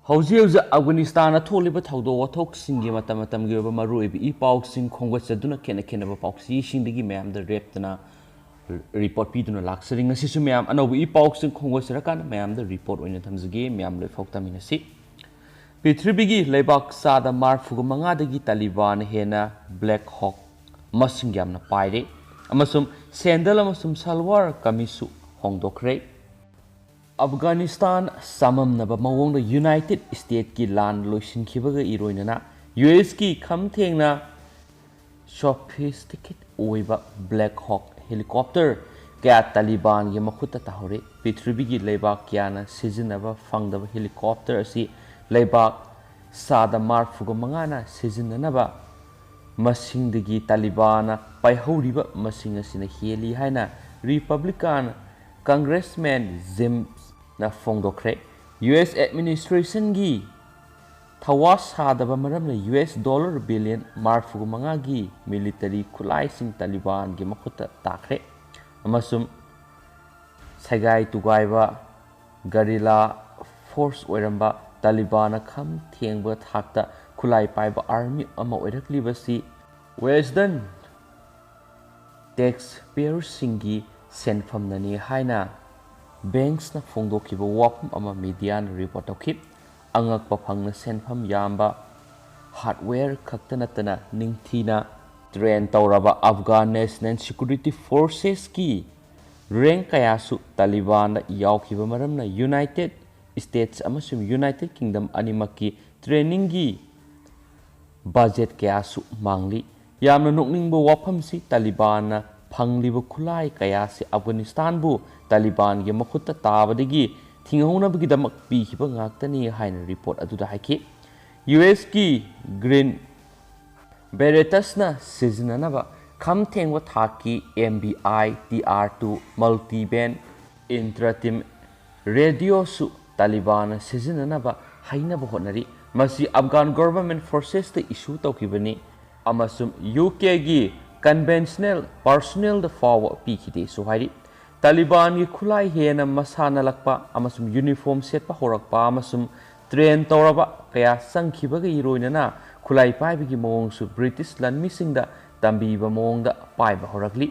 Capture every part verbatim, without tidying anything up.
ꯍꯧꯖꯤꯛ ꯍꯧꯖꯤꯛ ꯑꯐꯒꯥꯅꯤꯁꯇꯥꯟꯗ ꯊꯣꯛꯂꯤꯕ ꯊꯧꯗꯣꯛ ꯋꯥꯊꯣꯛꯁꯤꯡꯒꯤ ꯃꯇꯝ ꯃꯇꯝꯒꯤ ꯑꯣꯏꯕ ꯃꯔꯨꯑꯣꯏꯕ ꯏ ꯄꯥꯎꯁꯤꯡ ꯈꯣꯝꯒꯠꯆꯗꯨꯅ ꯈꯦꯠꯅ ꯈꯦꯠꯅꯕ ꯄꯥꯎꯆꯦꯁꯤꯡꯗꯒꯤ ꯃꯌꯥꯝꯗ ꯔꯦꯞꯇꯅ ꯔꯤꯄꯣꯔꯠ ꯄꯤꯗꯨꯅ ꯂꯥꯛꯆꯔꯤ꯫ ꯉꯁꯤꯁꯨ ꯃꯌꯥꯝ ꯑꯅꯧꯕ ꯏ ꯄꯥꯎꯁꯤꯡ ꯈꯣꯝꯒꯠꯆꯔꯀꯥꯟꯗ ꯃꯌꯥꯝꯗ ꯔꯤꯄꯣꯔꯠ ꯑꯣꯏꯅ ꯊꯝꯖꯒꯦ꯫ ꯃꯌꯥꯝ ꯂꯣꯏꯐꯥꯎ ꯇꯥꯃꯤꯟꯅꯁꯤ꯫ ꯄ꯭ꯔꯤꯊꯤꯕꯤꯒꯤ ꯂꯩꯕꯥꯛ ꯆꯥꯗ ꯃꯔꯤꯐꯨꯒ ꯃꯉꯥꯗꯒꯤ ꯇꯥꯂꯤꯕꯥꯟ ꯍꯦꯟꯅ ꯕ꯭ꯂꯦꯛ ꯍꯣꯛ ꯃꯁꯤꯡ ꯌꯥꯝꯅ ꯄꯥꯏꯔꯦ ꯑꯃꯁꯨꯡ ꯁꯦꯟꯗꯜ ꯑꯃꯁꯨꯡ ꯁꯜꯋꯥꯔ ꯀꯃꯤꯁꯁꯨ ꯍꯣꯡꯗꯣꯛꯈ꯭ꯔꯦ꯫ ꯑꯐꯒꯥꯅꯤꯁꯇꯥꯟ ꯆꯃꯝꯅꯕ ꯃꯑꯣꯡꯗ ꯌꯨꯅꯥꯏꯇꯦꯗ ꯁ꯭ꯇꯦꯠꯀꯤ ꯂꯥꯟ ꯂꯣꯏꯁꯤꯟꯈꯤꯕꯒ ꯏꯔꯣꯏꯅꯅ ꯌꯨ ꯑꯦꯁꯀꯤ ꯈꯝ ꯊꯦꯡꯅ ꯁꯣꯐꯤꯁꯇꯤꯀꯦꯠ ꯑꯣꯏꯕ ꯕ꯭ꯂꯦꯛ ꯍꯣꯛ ꯍꯦꯂꯤꯀꯣꯞꯇꯔ ꯀꯌꯥ ꯇꯥꯂꯤꯕꯥꯟꯒꯤ ꯃꯈꯨꯠꯇ ꯇꯥꯍꯧꯔꯦ꯫ ꯄ꯭ꯔꯤꯊꯤꯕꯤꯒꯤ ꯂꯩꯕꯥꯛ ꯀꯌꯥꯅ ꯁꯤꯖꯤꯟꯅꯕ ꯐꯪꯗꯕ ꯍꯦꯂꯤꯀꯣꯞꯇꯔ ꯑꯁꯤ ꯂꯩꯕꯥꯛ ꯆꯥꯗ ꯃꯔꯤꯐꯨꯒ ꯃꯉꯥꯅ ꯁꯤꯖꯤꯟꯅꯅꯕ ꯃꯁꯤꯡꯗꯒꯤ ꯇꯥꯂꯤꯕꯥꯟꯅ ꯄꯥꯏꯍꯧꯔꯤꯕ ꯃꯁꯤꯡ ꯑꯁꯤꯅ ꯍꯦꯜꯂꯤ ꯍꯥꯏꯅ ꯔꯤꯄꯕ꯭ꯂꯤꯀꯥꯟ ꯀꯪꯒ꯭ꯔꯦꯁꯃꯦꯟ ꯖꯤꯝꯁꯅ ꯐꯣꯡꯗꯣꯛꯈ꯭ꯔꯦ꯫ ꯌꯨ ꯑꯦꯁ ꯑꯦꯗꯃꯤꯅꯤꯁꯇ꯭ꯔꯦꯁꯟꯒꯤ ꯊꯋꯥ ꯁꯥꯗꯕ ꯃꯔꯝꯅ ꯌꯨ ꯑꯦꯁ ꯗꯣꯂꯔ ꯕꯤꯂꯤꯌꯟ ꯃꯔꯤꯐꯨꯒ ꯃꯉꯥꯒꯤ ꯃꯤꯂꯤꯇꯔꯤ ꯈꯨꯠꯂꯥꯏꯁꯤꯡ ꯇꯥꯂꯤꯕꯥꯟꯒꯤ ꯃꯈꯨꯠꯇ ꯇꯥꯈ꯭ꯔꯦ ꯑꯃꯁꯨꯡ ꯁꯦꯒꯥꯏ ꯇꯨꯒꯥꯏꯕ ꯒꯔꯤꯂꯥ ꯐꯣꯔꯁ ꯑꯣꯏꯔꯝꯕ ꯇꯥꯂꯤꯕꯥꯟꯅ ꯈꯝ ꯊꯦꯡꯕ ꯊꯥꯛꯇ ꯈꯨꯠꯂꯥꯏ ꯄꯥꯏꯕ ꯑꯥꯔꯃꯤ ꯑꯃ ꯑꯣꯏꯔꯛꯂꯤꯕꯁꯤ ꯋꯦꯁꯇꯔꯟ ꯇꯦꯛꯁ ꯄꯦꯌꯔꯁꯤꯡꯒꯤ ꯁꯦꯟꯐꯝꯅꯅꯤ ꯍꯥꯏꯅ ꯕꯦꯡꯁꯅ ꯐꯣꯡꯗꯣꯛꯈꯤꯕ ꯋꯥꯐꯝ ꯑꯃ ꯃꯤꯗꯤꯌꯥꯅ ꯔꯤꯄꯣꯔꯠ ꯇꯧꯈꯤ꯫ ꯑꯉꯛꯄ ꯐꯪꯅ ꯁꯦꯟꯐꯝ ꯌꯥꯝꯕ ꯍꯥꯔꯗꯋꯦꯌꯔ ꯈꯛꯇ ꯅꯠꯇꯅ ꯅꯤꯡꯊꯤꯅ ꯇ꯭ꯔꯦꯟ ꯇꯧꯔꯕ ꯑꯐꯒꯥꯟ ꯅꯦꯁꯅꯦꯜ ꯁꯦꯀ꯭ꯌꯨꯔꯤꯇꯤ ꯐꯣꯔꯁꯦꯁꯀꯤ ꯔꯦꯡ ꯀꯌꯥꯁꯨ ꯇꯥꯂꯤꯕꯥꯟꯗ ꯌꯥꯎꯈꯤꯕ ꯃꯔꯝꯅ ꯌꯨꯅꯥꯏꯇꯦꯗ ꯁ꯭ꯇꯦꯠꯁ ꯑꯃꯁꯨꯡ ꯌꯨꯅꯥꯏꯇꯦꯗ ꯀꯤꯡꯗꯝ ꯑꯅꯤꯃꯛꯀꯤ ꯇ꯭ꯔꯦꯅꯤꯡꯒꯤ ꯕꯖꯦꯠ ꯀꯌꯥꯁꯨ ꯃꯥꯡꯂꯤ꯫ ꯌꯥꯝꯅ ꯅꯣꯛꯅꯤꯡꯕ ꯋꯥꯐꯝꯁꯤ ꯇꯥꯂꯤꯕꯥꯟꯅ ꯐꯪꯂꯤꯕ ꯈꯨꯠꯂꯥꯏ ꯀꯌꯥꯁꯤ ꯑꯐꯒꯥꯅꯤꯁꯇꯥꯟꯕꯨ ꯇꯥꯂꯤꯕꯥꯟꯒꯤ ꯃꯈꯨꯠꯇ ꯇꯥꯕꯗꯒꯤ ꯊꯤꯡꯍꯧꯅꯕꯒꯤꯗꯃꯛ ꯄꯤꯈꯤꯕ ꯉꯥꯛꯇꯅꯤ ꯍꯥꯏꯅ ꯔꯤꯄꯣꯔꯠ ꯑꯗꯨꯗ ꯍꯥꯏꯈꯤ꯫ ꯌꯨ ꯑꯦꯁꯀꯤ ꯒ꯭ꯔꯤꯟ ꯕꯦꯔꯦꯇꯁꯅ ꯁꯤꯖꯤꯟꯅꯅꯕ ꯈꯝ ꯊꯦꯡꯕ ꯊꯥꯛꯀꯤ ꯑꯦꯝ ꯕꯤ ꯑꯥꯏ ꯇꯤ ꯑꯥꯔ ꯇꯨ ꯃꯜꯇꯤꯕꯦꯟ ꯏꯟꯇ꯭ꯔꯥꯇꯤꯝ ꯔꯦꯗꯤꯑꯣꯁꯨ ꯇꯥꯂꯤꯕꯥꯟꯅ ꯁꯤꯖꯤꯟꯅꯅꯕ ꯍꯩꯅꯕ ꯍꯣꯠꯅꯔꯤ꯫ ꯃꯁꯤ ꯑꯐꯒꯥꯟ ꯒꯣꯚꯔꯟꯃꯦꯟꯠ ꯐꯣꯔꯁꯦꯁꯇ ꯏꯁꯨ ꯇꯧꯈꯤꯕꯅꯤ ꯑꯃꯁꯨꯡ ꯌꯨ ꯀꯦꯒꯤ ꯀꯟꯚꯦꯟꯁꯅꯦꯜ ꯄꯥꯔꯁꯣꯅꯦꯜꯗ ꯐꯥꯎꯕ ꯄꯤꯈꯤꯗꯦꯁꯨ ꯍꯥꯏꯔꯤ꯫ ꯇꯥꯂꯤꯕꯥꯟꯒꯤ ꯈꯨꯠꯂꯥꯏ ꯍꯦꯟꯅ ꯃꯁꯥꯟꯅꯂꯛꯄ ꯑꯃꯁꯨꯡ ꯌꯨꯅꯤꯐꯣꯔꯝ ꯁꯦꯠꯄ ꯍꯧꯔꯛꯄ ꯑꯃꯁꯨꯡ train ꯇꯧꯔꯕ ꯀꯌꯥ ꯆꯪꯈꯤꯕꯒ ꯏꯔꯣꯏꯅꯅ ꯈꯨꯠꯂꯥꯏ ꯄꯥꯏꯕꯒꯤ ꯃꯑꯣꯡꯁꯨ ꯕ꯭ꯔꯤꯇꯤꯁ ꯂꯥꯟꯃꯤꯁꯤꯡꯗ ꯇꯝꯕꯤꯕ ꯃꯑꯣꯡꯗ ꯄꯥꯏꯕ ꯍꯧꯔꯛꯂꯤ꯫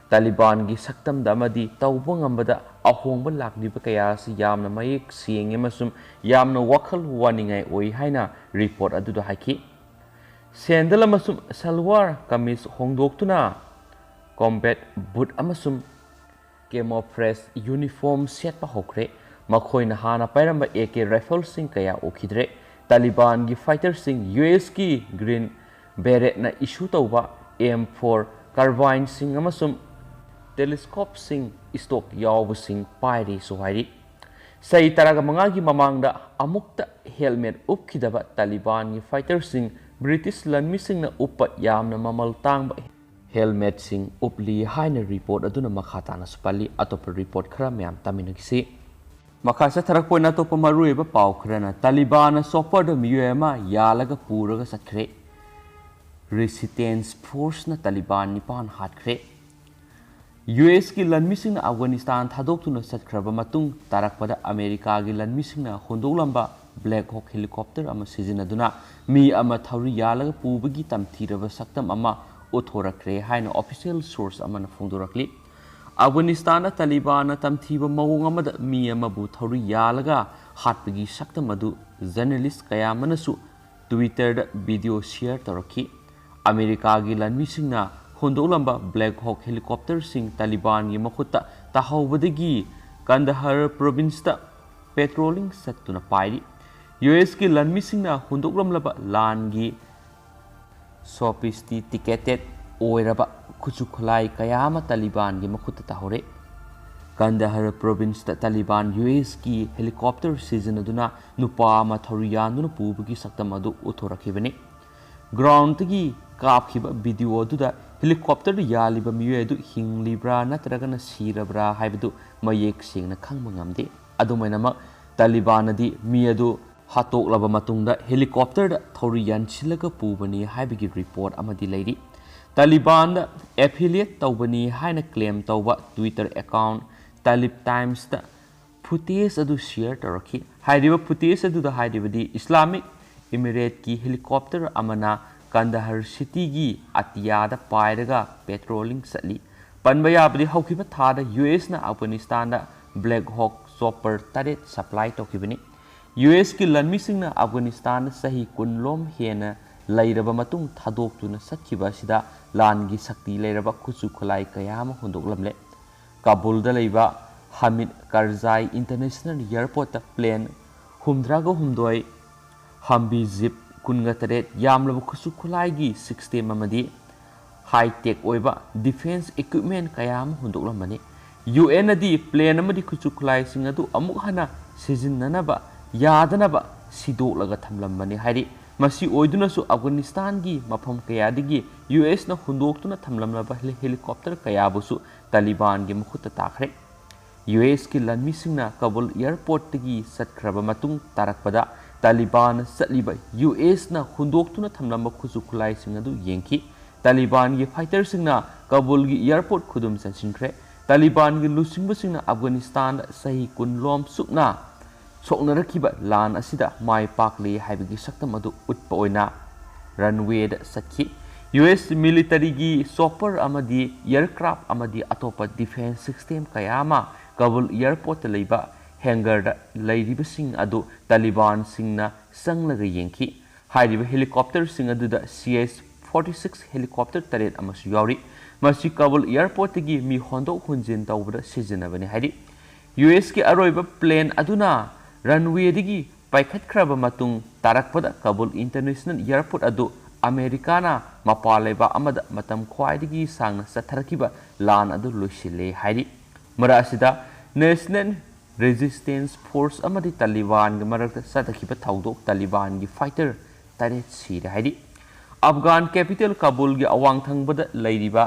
ꯇꯥꯂꯤꯕꯥꯟꯒꯤ ꯁꯛꯇꯝꯗ ꯑꯃꯗꯤ ꯇꯧꯕ ꯉꯝꯕꯗ ꯑꯍꯣꯡꯕ ꯂꯥꯛꯂꯤꯕ ꯀꯌꯥ ꯑꯁꯤ ꯌꯥꯝꯅ ꯃꯌꯦꯛ ꯁꯦꯡꯉꯤ ꯑꯃꯁꯨꯡ ꯌꯥꯝꯅ ꯋꯥꯈꯜ ꯋꯥꯅꯤꯡꯉꯥꯏ ꯑꯣꯏ ꯍꯥꯏꯅ report ꯑꯗꯨꯗ ꯍꯥꯏꯈꯤ꯫ ꯁꯦꯟꯗꯜ ꯑꯃꯁꯨꯡ ꯁꯜꯋꯥꯔ ꯀꯃꯤꯖ ꯍꯣꯡꯗꯣꯛꯇꯨꯅ combat boot ꯑꯃꯁꯨꯡ camouflage uniform ꯁꯦꯠꯄ ꯍꯧꯈ꯭ꯔꯦ꯫ ꯃꯈꯣꯏꯅ ꯍꯥꯟꯅ ꯄꯥꯏꯔꯝꯕ A K rifleꯁꯤꯡ ꯀꯌꯥ ꯎꯈꯤꯗ꯭ꯔꯦ꯫ ꯇꯥꯂꯤꯕꯥꯟꯒꯤ fighterꯁꯤꯡ U S ꯀꯤ Green Beretꯅ issue ꯇꯧꯕ M four carbineꯁꯤꯡ ꯑꯃꯁꯨꯡ telescopeꯁꯤꯡ stock ꯌꯥꯎꯕꯁꯤꯡ ꯄꯥꯏꯔꯤꯁꯨ ꯍꯥꯏꯔꯤ꯫ ꯆꯍꯤ ꯇꯔꯥꯃꯉꯥꯒꯤ ꯃꯃꯥꯡꯗ ꯑꯃꯨꯛꯇ helmet ꯎꯞꯈꯤꯗꯕ ꯇꯥꯂꯤꯕꯥꯟꯒꯤ fighterꯁꯤꯡ ꯕ꯭ꯔꯤꯇꯤꯁ ꯂꯥꯟꯃꯤꯁꯤꯡꯅ ꯎꯞꯄ ꯌꯥꯝꯅ ꯃꯃꯜ ꯇꯥꯡꯕ helmetꯁꯤꯡ ꯎꯞꯂꯤ ꯍꯥꯏꯅ report ꯑꯗꯨꯅ ꯃꯈꯥ ꯇꯥꯅꯁꯨ ꯄꯜꯂꯤ꯫ ꯑꯇꯣꯞꯄ report ꯈꯔ ꯃꯌꯥꯝ ꯇꯥꯃꯤꯟꯅꯈꯤꯁꯤ꯫ ꯃꯈꯥ ꯆꯠꯊꯔꯛꯄ ꯑꯣꯏꯅ ꯑꯇꯣꯞꯄ ꯃꯔꯨꯑꯣꯏꯕ ꯄꯥꯎ ꯈꯔꯅ, ꯇꯥꯂꯤꯕꯥꯟꯅ chopperꯗ ꯃꯤꯑꯣꯏ ꯑꯃ ꯌꯥꯜꯂꯒ ꯄꯨꯔꯒ ꯆꯠꯈ꯭ꯔꯦ꯫ Resistance Forceꯅ ꯇꯥꯂꯤꯕꯥꯟ ꯅꯤꯄꯥꯟ ꯍꯥꯠꯈ꯭ꯔꯦ꯫ U S ꯀꯤ ꯂꯥꯟꯃꯤꯁꯤꯡꯅ ꯑꯐꯒꯥꯅꯤꯁꯇꯥꯟ ꯊꯥꯗꯣꯛꯇꯨꯅ ꯆꯠꯈ꯭ꯔꯕ ꯃꯇꯨꯡ ꯇꯥꯔꯛꯄꯗ ꯑꯃꯦꯔꯤꯀꯥꯒꯤ ꯂꯥꯟꯃꯤꯁꯤꯡꯅ ꯍꯨꯟꯗꯣꯛꯂꯝꯕ Black Hawk helicopter ꯑꯃ ꯁꯤꯖꯤꯟꯅꯗꯨꯅ ꯃꯤ ꯑꯃ ꯊꯧꯔꯤ ꯌꯥꯜꯂꯒ ꯄꯨꯕꯒꯤ ꯇꯝꯊꯤꯔꯕ ꯁꯛꯇꯝ ꯑꯃ ꯎꯠꯊꯣꯔꯛꯈ꯭ꯔꯦ ꯍꯥꯏꯅ official source ꯑꯃꯅ ꯐꯣꯡꯗꯣꯔꯛꯂꯤ꯫ ꯑꯐꯒꯥꯅꯤꯁꯇꯥꯟꯗ ꯇꯥꯂꯤꯕꯥꯟꯅ ꯇꯝꯊꯤꯕ ꯃꯑꯣꯡ ꯑꯃꯗ ꯃꯤ ꯑꯃꯕꯨ ꯊꯧꯔꯤ ꯌꯥꯜꯂꯒ ꯍꯥꯠꯄꯒꯤ ꯁꯛꯇꯝ ꯑꯗꯨ journalist ꯀꯌꯥ ꯑꯃꯅꯁꯨ Twitterꯗ video share ꯇꯧꯔꯛꯈꯤ꯫ ꯑꯃꯦꯔꯤꯀꯥꯒꯤ ꯂꯥꯟꯃꯤꯁꯤꯡꯅ ꯍꯨꯟꯗꯣꯛꯂꯝꯕ Black Hawk helicopterꯁꯤꯡ ꯇꯥꯂꯤꯕꯥꯟꯒꯤ ꯃꯈꯨꯠꯇ ꯇꯥꯍꯧꯕꯗꯒꯤ ꯀꯟꯗꯍꯔ provinceꯇ patrolling ꯆꯠꯇꯨꯅ ꯄꯥꯏꯔꯤ꯫ U S ꯀꯤ ꯂꯥꯟꯃꯤꯁꯤꯡꯅ ꯍꯨꯟꯗꯣꯛꯂꯝꯂꯕ ꯂꯥꯟꯒꯤ sophisticated ꯑꯣꯏꯔꯕ ꯈꯨꯠꯁꯨ ꯈꯨꯠꯂꯥꯏ ꯀꯌꯥ ꯑꯃ ꯇꯥꯂꯤꯕꯥꯟꯒꯤ ꯃꯈꯨꯠꯇ ꯇꯥꯍꯧꯔꯦ꯫ ꯀꯟꯗꯍꯔ provinceꯇ ꯇꯥꯂꯤꯕꯥꯟ U S ꯀꯤ helicopter ꯁꯤꯖꯤꯟꯅꯗꯨꯅ ꯅꯨꯄꯥ ꯑꯃ ꯊꯧꯔꯤ ꯌꯥꯟꯗꯨꯅ ꯄꯨꯕꯒꯤ ꯁꯛꯇꯝ ꯑꯗꯨ ꯎꯠꯊꯣꯔꯛꯈꯤꯕꯅꯤ꯫ Groundꯗꯒꯤ ꯀꯥꯞꯈꯤꯕ video ꯑꯗꯨꯗ helicopterꯗ ꯌꯥꯜꯂꯤꯕ ꯃꯤꯑꯣꯏ ꯑꯗꯨ ꯍꯤꯡꯂꯤꯕ꯭ꯔꯥ ꯅꯠꯇ꯭ꯔꯒꯅ ꯁꯤꯔꯕ꯭ꯔꯥ ꯍꯥꯏꯕꯗꯨ ꯃꯌꯦꯛ ꯁꯦꯡꯅ ꯈꯪꯕ ꯉꯝꯗꯦ꯫ ꯑꯗꯨꯝ ꯑꯣꯏꯅꯃꯛ, ꯇꯥꯂꯤꯕꯥꯟꯅꯗꯤ ꯃꯤ ꯑꯗꯨ ꯍꯥꯠꯇꯣꯛꯂꯕ ꯃꯇꯨꯡꯗ helicopterꯗ ꯊꯧꯔꯤ ꯌꯥꯟꯁꯤꯜꯂꯒ ꯄꯨꯕꯅꯤ ꯍꯥꯏꯕꯒꯤ report ꯑꯃꯗꯤ ꯂꯩꯔꯤ꯫ ꯇꯥꯂꯤꯕꯥꯟꯗ affiliate ꯇꯧꯕꯅꯤ ꯍꯥꯏꯅ claim ꯇꯧꯕ Twitter account Talib Timesꯇ ꯐꯨꯇꯦꯖ ꯑꯗꯨ ꯁꯤꯌꯔ ꯇꯧꯔꯛꯈꯤ꯫ ꯍꯥꯏꯔꯤꯕ ꯐꯨꯇꯦꯖ ꯑꯗꯨꯗ ꯍꯥꯏꯔꯤꯕꯗꯤ ꯏꯁꯂꯥꯃꯤꯛ ꯏꯃꯤꯔꯦꯠꯀꯤ ꯍꯦꯂꯤꯀꯣꯞꯇꯔ ꯑꯃꯅ ꯀꯟꯗꯍꯔ ꯁꯤꯇꯤꯒꯤ ꯑꯇꯤꯌꯥꯗ ꯄꯥꯏꯔꯒ ꯄꯦꯇ꯭ꯔꯣꯂꯤꯡ ꯆꯠꯂꯤ꯫ ꯄꯟꯕ ꯌꯥꯕꯗꯤ ꯍꯧꯈꯤꯕ ꯊꯥꯗ ꯌꯨ ꯑꯦꯁꯅ ꯑꯐꯒꯥꯅꯤꯁꯇꯥꯟꯗ ꯕ꯭ꯂꯦꯛ ꯍꯣꯛ ꯆꯣꯄꯔ ꯇꯔꯦꯠ ꯁꯄ꯭ꯂꯥꯏ ꯇꯧꯈꯤꯕꯅꯤ꯫ ꯌꯨ ꯑꯦꯁꯀꯤ ꯂꯥꯟꯃꯤꯁꯤꯡꯅ ꯑꯐꯒꯥꯅꯤꯁꯇꯥꯟꯗ ꯆꯍꯤ ꯀꯨꯟ ꯂꯣꯝ ꯍꯦꯟꯅ ꯂꯩꯔꯕ ꯃꯇꯨꯡ ꯊꯥꯗꯣꯛꯇꯨꯅ ꯆꯠꯈꯤꯕ ꯑꯁꯤꯗ ꯂꯥꯟꯒꯤ ꯁꯛꯇꯤ ꯂꯩꯔꯕ ꯈꯨꯠꯁꯨ ꯈꯨꯠꯂꯥꯏ ꯀꯌꯥ ꯑꯃ ꯍꯨꯟꯗꯣꯛꯂꯝꯂꯦ꯫ ꯀꯥꯕꯨꯜꯗ ꯂꯩꯕ ꯍꯥꯃꯤꯗ ꯀꯔꯖꯥꯏ ꯏꯟꯇꯔꯅꯦꯁꯅꯦꯜ ꯏꯌꯥꯔꯄꯣꯔꯠꯇ ꯄ꯭ꯂꯦꯟ ꯍꯨꯝꯗ꯭ꯔꯥꯒ ꯍꯨꯝꯗꯣꯏ, ꯍꯝꯕꯤ ꯖꯤꯞ ꯀꯨꯟꯒ ꯇꯔꯦꯠ, ꯌꯥꯝꯂꯕ ꯈꯨꯠꯁꯨ ꯈꯨꯠꯂꯥꯏꯒꯤ ꯁꯤꯁꯇꯦꯝ ꯑꯃꯗꯤ ꯍꯥꯏ-ꯇꯦꯛ ꯑꯣꯏꯕ ꯗꯤꯐꯦꯟꯁ ꯏꯀ꯭ꯋꯤꯞꯃꯦꯟ ꯀꯌꯥ ꯑꯃ ꯍꯨꯟꯗꯣꯛꯂꯝꯕꯅꯤ꯫ ꯌꯨ ꯑꯦꯟꯅꯗꯤ ꯄ꯭ꯂꯦꯟ ꯑꯃꯗꯤ ꯈꯨꯠꯁꯨ ꯈꯨꯠꯂꯥꯏꯁꯤꯡ ꯑꯗꯨ ꯑꯃꯨꯛ ꯍꯟꯅ ꯁꯤꯖꯤꯟꯅꯅꯕ ꯌꯥꯗꯅꯕ ꯁꯤꯗꯣꯛꯂꯒ ꯊꯝꯂꯝꯕꯅꯤ ꯍꯥꯏꯔꯤ꯫ ꯃꯁꯤ ꯑꯣꯏꯗꯨꯅꯁꯨ ꯑꯐꯒꯥꯅꯤꯁꯇꯥꯟꯒꯤ ꯃꯐꯝ ꯀꯌꯥꯗꯒꯤ ꯌꯨ ꯑꯦꯁꯅ ꯍꯨꯟꯗꯣꯛꯇꯨꯅ ꯊꯝꯂꯝꯂꯕ ꯍꯦꯂꯤ-, ꯍꯦꯂꯤꯀꯣꯞꯇꯔ ꯀꯌꯥꯕꯨꯁꯨ ꯇꯥꯂꯤꯕꯥꯟꯒꯤ ꯃꯈꯨꯠꯇ ꯇꯥꯈ꯭ꯔꯦ꯫ ꯌꯨ ꯑꯦꯁꯀꯤ ꯂꯥꯟꯃꯤꯁꯤꯡꯅ ꯀꯥꯕꯨꯜ ꯏꯌꯥꯔꯄꯣꯔꯠꯇꯒꯤ ꯆꯠꯈ꯭ꯔꯕ ꯃꯇꯨꯡ ꯇꯥꯔꯛꯄꯗ ꯇꯥꯂꯤꯕꯥꯟꯅ ꯆꯠꯂꯤꯕ ꯌꯨ ꯑꯦꯁꯅ ꯍꯨꯟꯗꯣꯛꯇꯨꯅ ꯊꯝꯂꯝꯕ ꯈꯨꯠꯁꯨ ꯈꯨꯠꯂꯥꯏꯁꯤꯡ ꯑꯗꯨ ꯌꯦꯡꯈꯤ꯫ ꯇꯥꯂꯤꯕꯥꯟꯒꯤ ꯐꯥꯏꯇꯔꯁꯤꯡꯅ ꯀꯥꯕꯨꯜꯒꯤ ꯏꯌꯥꯔꯄꯣꯔꯠ ꯈꯨꯗꯨꯝ ꯆꯟꯁꯤꯟꯈ꯭ꯔꯦ꯫ ꯇꯥꯂꯤꯕꯥꯟꯒꯤ ꯂꯨꯆꯤꯡꯕꯁꯤꯡꯅ ꯑꯐꯒꯥꯅꯤꯁꯇꯥꯟꯗ ꯆꯍꯤ ꯀꯨꯟ ꯂꯣꯝ ꯆꯨꯞꯅ ꯁꯣꯛꯅꯔꯛꯈꯤꯕ ꯂꯥꯟ ꯑꯁꯤꯗ ꯃꯥꯏ ꯄꯥꯛꯂꯦ ꯍꯥꯏꯕꯒꯤ ꯁꯛꯇꯝ ꯑꯗꯨ ꯎꯠꯄ ꯑꯣꯏꯅ ꯔꯟꯋꯦꯗ ꯆꯠꯈꯤ꯫ ꯌꯨ ꯑꯦꯁ ꯃꯤꯂꯤꯇꯔꯤꯒꯤ ꯆꯣꯄꯔ ꯑꯃꯗꯤ ꯑꯦꯌꯔꯀ꯭ꯔꯥꯐ ꯑꯃꯗꯤ ꯑꯇꯣꯞꯄ ꯗꯤꯐꯦꯟꯁ ꯁꯤꯁꯇꯦꯝ ꯀꯌꯥ ꯑꯃ ꯀꯥꯕꯨꯜ ꯏꯌꯥꯔꯄꯣꯔꯠꯇ ꯂꯩꯕ ꯍꯦꯡꯒꯔꯗ ꯂꯩꯔꯤꯕꯁꯤꯡ ꯑꯗꯨ ꯇꯥꯂꯤꯕꯥꯟꯁꯤꯡꯅ ꯆꯪꯂꯒ ꯌꯦꯡꯈꯤ꯫ ꯍꯥꯏꯔꯤꯕ ꯍꯦꯂꯤꯀꯣꯞꯇꯔꯁꯤꯡ ꯑꯗꯨꯗ C S forty six helicopter ꯇꯔꯦꯠ ꯑꯃꯁꯨ ꯌꯥꯎꯔꯤ꯫ ꯃꯁꯤ ꯀꯥꯕꯨꯜ ꯏꯌꯥꯔꯄꯣꯔꯠꯇꯒꯤ ꯃꯤ ꯍꯣꯟꯗꯣꯛ ꯍꯣꯟꯖꯤꯟ ꯇꯧꯕꯗ ꯁꯤꯖꯤꯟꯅꯕꯅꯤ ꯍꯥꯏꯔꯤ꯫ ꯌꯨ ꯑꯦꯁꯀꯤ ꯑꯔꯣꯏꯕ ꯄ꯭ꯂꯦꯟ ꯑꯗꯨꯅ ꯔꯟꯋꯦꯗꯒꯤ ꯄꯥꯏꯈꯠꯈ꯭ꯔꯕ ꯃꯇꯨꯡ ꯇꯥꯔꯛꯄꯗ ꯀꯥꯕꯨꯜ ꯏꯟꯇꯔꯅꯦꯁꯅꯦꯜ ꯏꯌꯥꯔꯄꯣꯔꯠ ꯑꯗꯨ ꯑꯃꯦꯔꯤꯀꯥꯅ ꯃꯄꯥꯟ ꯂꯩꯕꯥꯛ ꯑꯃꯗ ꯃꯇꯝ ꯈ꯭ꯋꯥꯏꯗꯒꯤ ꯁꯥꯡꯅ ꯆꯠꯊꯔꯛꯈꯤꯕ ꯂꯥꯟ ꯑꯗꯨ ꯂꯣꯏꯁꯤꯜꯂꯦ ꯍꯥꯏꯔꯤ꯫ ꯃꯔꯛ ꯑꯁꯤꯗ ꯅꯦꯁꯅꯦꯜ ꯔꯦꯖꯤꯁꯇꯦꯟꯁ ꯐꯣꯔꯁ ꯑꯃꯗꯤ ꯇꯥꯂꯤꯕꯥꯟꯒꯤ ꯃꯔꯛꯇ ꯆꯠꯊꯈꯤꯕ ꯊꯧꯗꯣꯛ ꯇꯥꯂꯤꯕꯥꯟꯒꯤ ꯐꯥꯏꯇꯔ ꯇꯔꯦꯠ ꯁꯤꯔꯦ ꯍꯥꯏꯔꯤ꯫ ꯑꯐꯒꯥꯟ ꯀꯦꯄꯤꯇꯦꯜ ꯀꯥꯕꯨꯜꯒꯤ ꯑꯋꯥꯡ ꯊꯪꯕꯗ ꯂꯩꯔꯤꯕ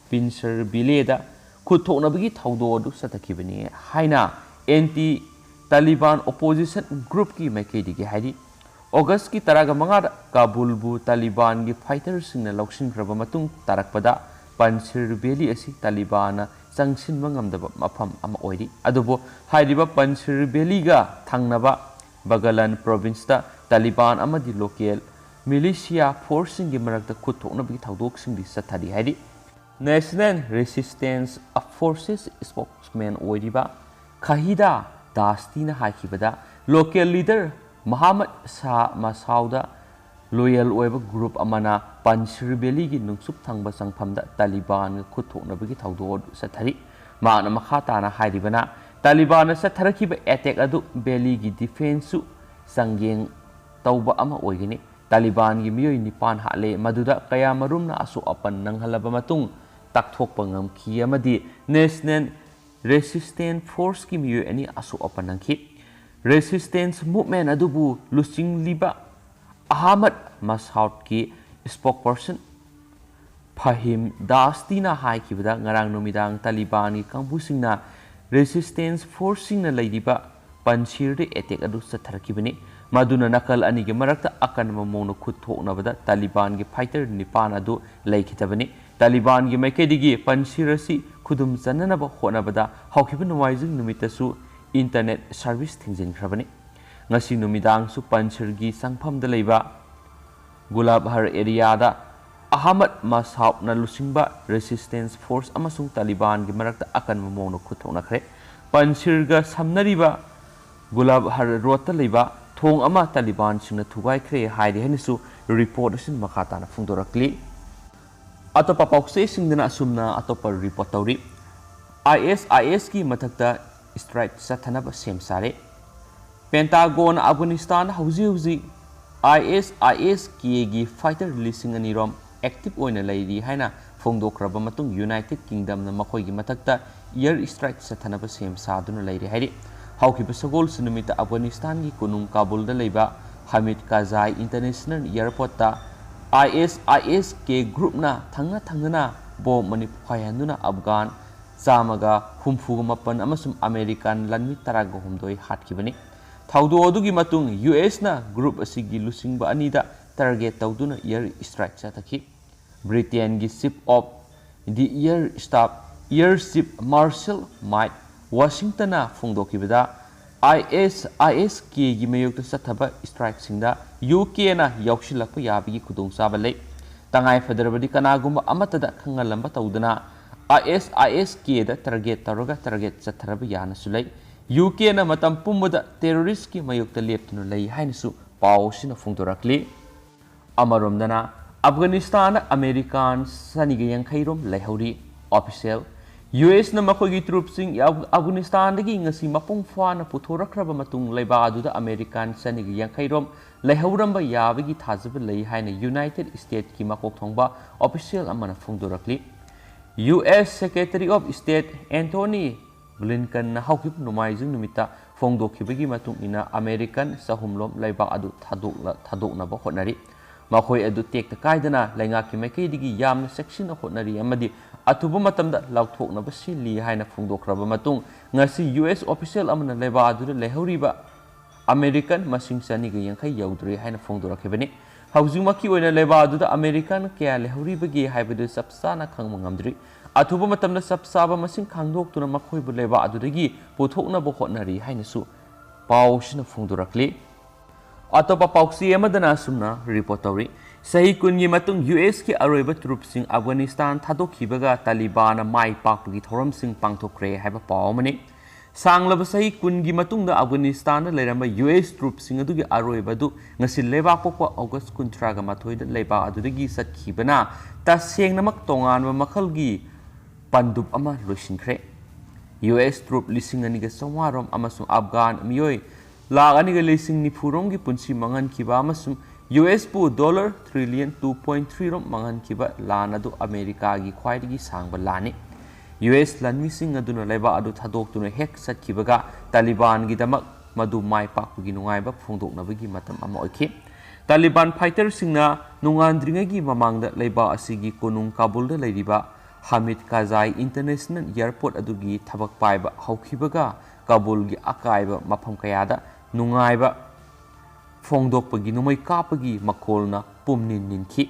ꯄꯤꯟꯁꯔ ꯚꯤꯂꯦꯗ ꯈꯨꯠ ꯊꯣꯛꯅꯕꯒꯤ ꯊꯧꯗꯣꯛ ꯑꯗꯨ ꯆꯠꯊꯈꯤꯕꯅꯤ ꯍꯥꯏꯅ ꯑꯦꯟꯇꯤ ꯇꯥꯂꯤꯕꯥꯟ ꯑꯣꯄꯣꯖꯤꯁꯟ ꯒ꯭ꯔꯨꯞꯀꯤ ꯃꯥꯏꯀꯩꯗꯒꯤ ꯍꯥꯏꯔꯤ꯫ ꯑꯣꯒꯁꯀꯤ ꯇꯔꯥꯒ ꯃꯉꯥꯗ ꯀꯥꯕꯨꯜꯕꯨ ꯇꯥꯂꯤꯕꯥꯟꯒꯤ ꯐꯥꯏꯇꯔꯁꯤꯡꯅ ꯂꯧꯁꯤꯟꯈ꯭ꯔꯕ ꯃꯇꯨꯡ ꯇꯥꯔꯛꯄꯗ ꯄꯟꯁꯤꯔ ꯚꯦꯂꯤ ꯑꯁꯤ ꯇꯥꯂꯤꯕꯥꯟꯅ ꯆꯪꯁꯤꯟꯕ ꯉꯝꯗꯕ ꯃꯐꯝ ꯑꯃ ꯑꯣꯏꯔꯤ꯫ ꯑꯗꯨꯕꯨ ꯍꯥꯏꯔꯤꯕ ꯄꯟꯁꯤꯔ ꯚꯦꯂꯤꯒ ꯊꯪꯅꯕ ꯕꯒꯂꯟ ꯄ꯭ꯔꯣꯚꯤꯟꯁꯇ ꯇꯥꯂꯤꯕꯥꯟ ꯑꯃꯗꯤ ꯂꯣꯀꯦꯜ ꯃꯤꯂꯤꯁꯤꯌꯥ ꯐꯣꯔꯁꯁꯤꯡꯒꯤ ꯃꯔꯛꯇ ꯈꯨꯠ ꯊꯣꯛꯅꯕꯒꯤ ꯊꯧꯗꯣꯛꯁꯤꯡꯗꯤ ꯆꯠꯊꯔꯤ ꯍꯥꯏꯔꯤ꯫ National Resistance Forces spokesman ꯑꯣꯏꯔꯤꯕ ꯈꯍꯤꯗꯥ ꯗꯥꯁꯇꯤꯅ ꯍꯥꯏꯈꯤꯕꯗ, ꯂꯣꯀꯦꯜ ꯂꯤꯗꯔ ꯃꯍꯥꯃꯠ ꯁꯥ ꯃꯁꯥꯎꯗ ꯂꯣꯌꯦꯜ ꯑꯣꯏꯕ ꯒ꯭ꯔꯨꯞ ꯑꯃꯅ ꯄꯟꯁꯤꯔ ꯚꯦꯂꯤꯒꯤ ꯅꯨꯡꯆꯨꯞ ꯊꯪꯕ ꯆꯪꯐꯝꯗ ꯇꯥꯂꯤꯕꯥꯟꯒ ꯈꯨꯠ ꯊꯣꯛꯅꯕꯒꯤ ꯊꯧꯗꯣꯛ ꯑꯗꯨ ꯆꯠꯊꯔꯤ꯫ ꯃꯍꯥꯛꯅ ꯃꯈꯥ ꯇꯥꯅ ꯍꯥꯏꯔꯤꯕꯅ, ꯇꯥꯂꯤꯕꯥꯟꯅ ꯆꯠꯊꯔꯛꯈꯤꯕ ꯑꯦꯇꯦꯛ ꯑꯗꯨ ꯚꯦꯂꯤꯒꯤ ꯗꯤꯐꯦꯟꯁꯁꯨ ꯆꯥꯡꯌꯦꯡ ꯇꯧꯕ ꯑꯃ ꯑꯣꯏꯒꯅꯤ꯫ ꯇꯥꯂꯤꯕꯥꯟꯒꯤ ꯃꯤꯑꯣꯏ ꯅꯤꯄꯥꯟ ꯍꯥꯠꯂꯦ, ꯃꯗꯨꯗ ꯀꯌꯥꯃꯔꯨꯝꯅ ꯑꯁꯣꯛ ꯑꯄꯟ ꯅꯪꯍꯜꯂꯕ ꯃꯇꯨꯡ ꯇꯥꯛꯊꯣꯛꯄ ꯉꯝꯈꯤ ꯑꯃꯗꯤ National Resistance Forceꯀꯤ ꯃꯤꯑꯣꯏ ꯑꯅꯤ ꯑꯁꯣꯛ ꯑꯄꯟ ꯅꯪꯈꯤ꯫ Resistance Movement ꯑꯗꯨꯕꯨ ꯂꯨꯆꯤꯡꯂꯤꯕ ꯑꯍꯃꯗ ꯃꯁꯥꯎꯗꯀꯤ spokesperson ꯐꯍꯤꯝ ꯗꯥꯁꯇꯤꯅ ꯍꯥꯏꯈꯤꯕꯗ, ꯉꯔꯥꯡ ꯅꯨꯃꯤꯗꯥꯡ ꯇꯥꯂꯤꯕꯥꯟꯒꯤ ꯀꯥꯡꯕꯨꯁꯤꯡꯅ Resistance Forceꯁꯤꯡꯅ ꯂꯩꯔꯤꯕ ꯄꯟꯁꯤꯔꯗ ꯑꯦꯇꯦꯛ ꯑꯗꯨ ꯆꯠꯊꯔꯛꯈꯤꯕꯅꯤ꯫ ꯃꯗꯨꯅ ꯅꯥꯀꯜ ꯑꯅꯤꯒꯤ ꯃꯔꯛꯇ ꯑꯀꯟꯕ ꯃꯑꯣꯡꯗ ꯈꯨꯠ ꯊꯣꯛꯅꯕꯗ ꯇꯥꯂꯤꯕꯥꯟꯒꯤ ꯐꯥꯏꯇꯔ ꯅꯤꯄꯥꯟ ꯑꯗꯨ ꯂꯩꯈꯤꯗꯕꯅꯤ꯫ ꯇꯥꯂꯤꯕꯥꯟꯒꯤ ꯃꯥꯏꯀꯩꯗꯒꯤ ꯄꯟꯁꯤꯔ ꯑꯁꯤ ꯈꯨꯗꯨꯝ ꯆꯟꯅꯅꯕ ꯍꯣꯠꯅꯕꯗ ꯍꯧꯈꯤꯕ ꯅꯣꯡꯃꯥꯏꯖꯤꯡ ꯅꯨꯃꯤꯠꯇꯁꯨ internet service ꯊꯤꯡꯖꯤꯟꯈ꯭ꯔꯕꯅꯤ꯫ ꯉꯁꯤ ꯅꯨꯃꯤꯗꯥꯡꯁꯨ ꯄꯟꯁꯤꯔꯒꯤ ꯆꯪꯐꯝꯗ ꯂꯩꯕ ꯒꯨꯂꯥꯕꯍꯔ ꯑꯦꯔꯤꯌꯥꯗ ꯑꯍꯃꯗ ꯃꯁꯥꯎꯗꯅ ꯂꯨꯆꯤꯡꯕ Resistance Force ꯑꯃꯁꯨꯡ ꯇꯥꯂꯤꯕꯥꯟꯒꯤ ꯃꯔꯛꯇ ꯑꯀꯟꯕ ꯃꯑꯣꯡꯗ ꯈꯨꯠ ꯊꯣꯛꯅꯈ꯭ꯔꯦ꯫ ꯄꯟꯁꯤꯔꯒ ꯁꯝꯅꯔꯤꯕ ꯒꯨꯂꯥꯕꯍꯔ ꯔꯣꯗꯇ ꯂꯩꯕ ꯊꯣꯡ ꯑꯃ ꯇꯥꯂꯤꯕꯥꯟꯁꯤꯡꯅ ꯊꯨꯒꯥꯏꯈ꯭ꯔꯦ ꯍꯥꯏꯔꯤ ꯍꯥꯏꯅꯁꯨ ꯔꯤꯄꯣꯔꯠ ꯑꯁꯤꯅ ꯃꯈꯥ ꯇꯥꯅ ꯐꯣꯡꯗꯣꯔꯛꯂꯤ꯫ ꯑꯇꯣꯞꯄ ꯄꯥꯎꯆꯦꯁꯤꯡꯗꯅ ꯑꯁꯨꯝꯅ ꯑꯇꯣꯞꯄ ꯔꯤꯄꯣꯔꯠ ꯇꯧꯔꯤ꯫ ISISꯀꯤ ꯃꯊꯛꯇ ꯁ꯭ꯇ꯭ꯔꯥꯏꯛ ꯆꯠꯊꯅꯕ ꯁꯦꯝ ꯁꯥꯔꯦ꯫ ꯄꯦꯟꯇꯥꯒꯣꯟ ꯑꯐꯒꯥꯅꯤꯁꯇꯥꯟ ꯍꯧꯖꯤꯛ ꯍꯧꯖꯤꯛ ISISKꯒꯤ ꯐꯥꯏꯇꯔ ꯂꯤꯁꯤꯡ ꯑꯅꯤ ꯔꯣꯝ ꯑꯦꯛꯇꯤꯚ ꯑꯣꯏꯅ ꯂꯩꯔꯤ ꯍꯥꯏꯅ ꯐꯣꯡꯗꯣꯛꯈ꯭ꯔꯕ ꯃꯇꯨꯡ, ꯌꯨꯅꯥꯏꯇꯦꯗ ꯀꯤꯡꯗꯝꯅ ꯃꯈꯣꯏꯒꯤ ꯃꯊꯛꯇ ꯏꯌꯔ ꯁ꯭ꯇ꯭ꯔꯥꯏꯛ ꯆꯠꯊꯅꯕ ꯁꯦꯝ ꯁꯥꯗꯨꯅ ꯂꯩꯔꯤ ꯍꯥꯏꯔꯤ꯫ ꯍꯧꯈꯤꯕ ꯁꯒꯣꯜꯁꯦ ꯅꯨꯃꯤꯠꯇ ꯑꯐꯒꯥꯅꯤꯁꯇꯥꯟꯒꯤ ꯀꯣꯅꯨꯡ ꯀꯥꯕꯨꯜꯗ ꯂꯩꯕ ꯍꯃꯤꯗ ꯀꯥꯖꯥꯏ ꯏꯟꯇꯔꯅꯦꯁꯅꯦꯜ ꯑꯦꯌꯔꯄꯣꯔꯠꯇ ISISK ꯒ꯭ꯔꯨꯞꯅ ꯊꯪꯅ ꯊꯪꯅꯅ ꯕꯣꯝ ꯑꯅꯤ ꯄꯣꯈꯥꯏꯍꯟꯗꯨꯅ ꯑꯐꯒꯥꯟ ꯆꯥꯝꯃꯒ ꯍꯨꯝꯐꯨꯒ ꯃꯥꯄꯟ ꯑꯃꯁꯨꯡ ꯑꯃꯦꯔꯤꯀꯥꯟ ꯂꯥꯟꯃꯤ ꯇꯔꯥꯒ ꯍꯨꯝꯗꯣꯏ ꯍꯥꯠꯈꯤꯕꯅꯤ꯫ ꯊꯧꯗꯣꯛ ꯑꯗꯨꯒꯤ ꯃꯇꯨꯡ USꯅ ꯒ꯭ꯔꯨꯞ ꯑꯁꯤꯒꯤ ꯂꯨꯆꯤꯡꯕ ꯑꯅꯤꯗ ꯇꯥꯔꯒꯦꯠ ꯇꯧꯗꯨꯅ ꯏꯌꯔ ꯁ꯭ꯇ꯭ꯔꯥꯏꯛ ꯆꯠꯊꯈꯤ꯫ ꯕ꯭ꯔꯤꯇꯦꯟꯒꯤ Chief of the Air Staff Air Chief Marshal Mike Washingtonꯅ ꯐꯣꯡꯗꯣꯛꯈꯤꯕꯗ, ISISKꯒꯤ ꯃꯥꯌꯣꯛꯇ ꯆꯠꯊꯕ strikeꯁꯤꯡꯗ UKꯅ ꯌꯥꯎꯁꯤꯜꯂꯛꯄ ꯌꯥꯕꯒꯤ ꯈꯨꯗꯣꯡꯆꯥꯕ ꯂꯩ꯫ ꯇꯉꯥꯏ ꯐꯗ꯭ꯔꯕꯗꯤ ꯀꯅꯥꯒꯨꯝꯕ ꯑꯃꯠꯇꯗ ꯈꯪꯍꯜꯂꯝꯕ ꯇꯧꯗꯅ ISISKꯗ target ꯇꯧꯔꯒ target ꯆꯠꯊꯔꯕ ꯌꯥꯅꯁꯨ ꯂꯩ꯫ UKꯅ ꯃꯇꯝ ꯄꯨꯝꯕꯗ terroristꯀꯤ ꯃꯥꯌꯣꯛꯇ ꯂꯦꯞꯇꯨꯅ ꯂꯩ ꯍꯥꯏꯅꯁꯨ ꯄꯥꯎ ꯑꯁꯤꯅ ꯐꯣꯡꯗꯣꯔꯛꯂꯤ꯫ ꯑꯃꯔꯣꯝꯗꯅ, ꯑꯐꯒꯥꯅꯤꯁꯇꯥꯟꯗ ꯑꯃꯦꯔꯤꯀꯥꯟ ꯆꯅꯤꯒ ꯌꯥꯡꯈꯩ ꯔꯣꯝ ꯂꯩꯍꯧꯔꯤ꯫ Official, USꯅ ꯃꯈꯣꯏꯒꯤ troopꯁꯤꯡ ꯑꯐ-, ꯑꯐꯒꯥꯅꯤꯁꯇꯥꯟꯗꯒꯤ ꯉꯁꯤ ꯃꯄꯨꯡ ꯐꯥꯅ ꯄꯨꯊꯣꯔꯛꯈ꯭ꯔꯕ ꯃꯇꯨꯡ, ꯂꯩꯕꯥꯛ ꯑꯗꯨꯗ ꯑꯃꯦꯔꯤꯀꯥꯟ ꯆꯅꯤꯒ ꯌꯥꯡꯈꯩ ꯔꯣꯝ ꯂꯩꯍꯧꯔꯝꯕ ꯌꯥꯕꯒꯤ ꯊꯥꯖꯕ ꯂꯩ ꯍꯥꯏꯅ United Statesꯀꯤ ꯃꯀꯣꯛ ꯊꯣꯡꯕ official ꯑꯃꯅ ꯐꯣꯡꯗꯣꯔꯛꯂꯤ꯫ US Secretary of State Antony Blinkenꯅ ꯍꯧꯈꯤꯕ ꯅꯣꯡꯃꯥꯏꯖꯤꯡ ꯅꯨꯃꯤꯠꯇ ꯐꯣꯡꯗꯣꯛꯈꯤꯕꯒꯤ ꯃꯇꯨꯡ ꯏꯟꯅ, ꯑꯃꯦꯔꯤꯀꯥꯟ ꯆꯍꯨꯝ ꯂꯣꯝ ꯂꯩꯕꯥꯛ ꯑꯗꯨ ꯊꯥꯗꯣꯛꯂ-, ꯊꯥꯗꯣꯛꯅꯕ ꯍꯣꯠꯅꯔꯤ꯫ ꯃꯈꯣꯏ ꯑꯗꯨ ꯇꯦꯛꯇ ꯀꯥꯏꯗꯅ ꯂꯩꯉꯥꯛꯀꯤ ꯃꯥꯏꯀꯩꯗꯒꯤ ꯌꯥꯝꯅ ꯆꯦꯛꯁꯤꯟꯅ ꯍꯣꯠꯅꯔꯤ ꯑꯃꯗꯤ ꯑꯊꯨꯕ ꯃꯇꯝꯗ ꯂꯧꯊꯣꯛꯅꯕ ꯁꯤꯜꯂꯤ ꯍꯥꯏꯅ ꯐꯣꯡꯗꯣꯛꯈ꯭ꯔꯕ ꯃꯇꯨꯡ, ꯉꯁꯤ US official ꯑꯃꯅ ꯂꯩꯕꯥꯛ ꯑꯗꯨꯗ ꯂꯩꯍꯧꯔꯤꯕ ꯑꯃꯦꯔꯤꯀꯥꯟ ꯃꯁꯤꯡ ꯆꯅꯤꯒ ꯌꯥꯡꯈꯩ ꯌꯧꯗ꯭ꯔꯤ ꯍꯥꯏꯅ ꯐꯣꯡꯗꯣꯔꯛꯈꯤꯕꯅꯤ꯫ ꯍꯧꯖꯤꯛꯃꯛꯀꯤ ꯑꯣꯏꯅ ꯂꯩꯕꯥꯛ ꯑꯗꯨꯗ ꯑꯃꯦꯔꯤꯀꯥꯟ ꯀꯌꯥ ꯂꯩꯍꯧꯔꯤꯕꯒꯦ ꯍꯥꯏꯕꯗꯨ ꯆꯞ ꯆꯥꯅ ꯈꯪꯕ ꯉꯝꯗ꯭ꯔꯤ꯫ ꯑꯊꯨꯕ ꯃꯇꯝꯗ ꯆꯞ ꯆꯥꯕ ꯃꯁꯤꯡ ꯈꯪꯗꯣꯛꯇꯨꯅ ꯃꯈꯣꯏꯕꯨ ꯂꯩꯕꯥꯛ ꯑꯗꯨꯗꯒꯤ ꯄꯨꯊꯣꯛꯅꯕ ꯍꯣꯠꯅꯔꯤ ꯍꯥꯏꯅꯁꯨ ꯄꯥꯎꯁꯤꯅ ꯐꯣꯡꯗꯣꯔꯛꯂꯤ꯫ ꯑꯇꯣꯞꯄ ꯄꯥꯎꯆꯦ ꯑꯃꯗꯅ ꯑꯁꯨꯝꯅ report ꯇꯧꯔꯤ꯫ ꯆꯍꯤ ꯀꯨꯟꯒꯤ ꯃꯇꯨꯡ USꯀꯤ ꯑꯔꯣꯏꯕ troopꯁꯤꯡ ꯑꯐꯒꯥꯅꯤꯁꯇꯥꯟ ꯊꯥꯗꯣꯛꯈꯤꯕꯒ ꯇꯥꯂꯤꯕꯥꯟꯅ ꯃꯥꯏ ꯄꯥꯛꯄꯒꯤ ꯊꯧꯔꯝꯁꯤꯡ ꯄꯥꯡꯊꯣꯛꯈ꯭ꯔꯦ ꯍꯥꯏꯕ ꯄꯥꯎ ꯑꯃꯅꯤ꯫ ꯁꯥꯡꯂꯕ ꯆꯍꯤ ꯀꯨꯟꯒꯤ ꯃꯇꯨꯡꯗ ꯑꯐꯒꯥꯅꯤꯁꯇꯥꯟꯗ ꯂꯩꯔꯝꯕ US troopꯁꯤꯡ ꯑꯗꯨꯒꯤ ꯑꯔꯣꯏꯕ ꯑꯗꯨ ꯉꯁꯤ ꯂꯩꯕꯥꯛꯄꯣꯛꯄ August ꯀꯨꯟꯊ꯭ꯔꯥꯒ ꯃꯥꯊꯣꯏꯗ ꯂꯩꯕꯥꯛ ꯑꯗꯨꯗꯒꯤ ꯆꯠꯈꯤꯕꯅ ꯇꯁꯦꯡꯅꯃꯛ ꯇꯣꯉꯥꯟꯕ ꯃꯈꯜꯒꯤ ꯄꯟꯗꯨꯞ ꯑꯃ ꯂꯣꯏꯁꯤꯟꯈ꯭ꯔꯦ꯫ US troop ꯂꯤꯁꯤꯡ ꯑꯅꯤꯒ ꯆꯥꯝꯃꯉꯥ ꯔꯣꯝ ꯑꯃꯁꯨꯡ ꯑꯐꯒꯥꯟ ꯃꯤꯑꯣꯏ ꯂꯥꯈ ꯑꯅꯤꯒ ꯂꯤꯁꯤꯡ ꯅꯤꯐꯨ ꯔꯣꯝꯒꯤ ꯄꯨꯟꯁꯤ ꯃꯥꯡꯍꯟꯈꯤꯕ ꯑꯃꯁꯨꯡ USꯄꯨ dollar trillion two point three ꯔꯣꯝ ꯃꯥꯡꯍꯟꯈꯤꯕ ꯂꯥꯟ ꯑꯗꯨ ꯑꯃꯦꯔꯤꯀꯥꯒꯤ ꯈ꯭ꯋꯥꯏꯗꯒꯤ ꯁꯥꯡꯕ ꯂꯥꯟꯅꯤ꯫ US ꯂꯥꯟꯃꯤꯁꯤꯡ ꯑꯗꯨꯅ ꯂꯩꯕꯥꯛ ꯑꯗꯨ ꯊꯥꯗꯣꯛꯇꯨꯅ ꯍꯦꯛ ꯆꯠꯈꯤꯕꯒ ꯇꯥꯂꯤꯕꯥꯟꯒꯤꯗꯃꯛ ꯃꯗꯨ ꯃꯥꯏ ꯄꯥꯛꯄꯒꯤ ꯅꯨꯡꯉꯥꯏꯕ ꯐꯣꯡꯗꯣꯛꯅꯕꯒꯤ ꯃꯇꯝ ꯑꯃ ꯑꯣꯏꯈꯤ꯫ ꯇꯥꯂꯤꯕꯥꯟ fighterꯁꯤꯡꯅ ꯅꯣꯡꯉꯥꯟꯗ꯭ꯔꯤꯉꯩꯒꯤ ꯃꯃꯥꯡꯗ ꯂꯩꯕꯥꯛ ꯑꯁꯤꯒꯤ ꯀꯣꯅꯨꯡ ꯀꯥꯕꯨꯜꯗ ꯂꯩꯔꯤꯕ ꯍꯥꯃꯤꯗ ꯀꯥꯔꯖꯥꯏ International Airport ꯑꯗꯨꯒꯤ ꯊꯕꯛ ꯄꯥꯏꯕ ꯍꯧꯈꯤꯕꯒ ꯀꯥꯕꯨꯜꯒꯤ ꯑꯀꯥꯏꯕ ꯃꯐꯝ ꯀꯌꯥꯗ ꯅꯨꯡꯉꯥꯏꯕ ꯐꯣꯡꯗꯣꯛꯄꯒꯤ ꯅꯣꯡꯃꯩ ꯀꯥꯞꯄꯒꯤ ꯃꯈꯣꯜꯅ ꯄꯨꯝꯅꯤꯟ ꯅꯤꯟꯈꯤ꯫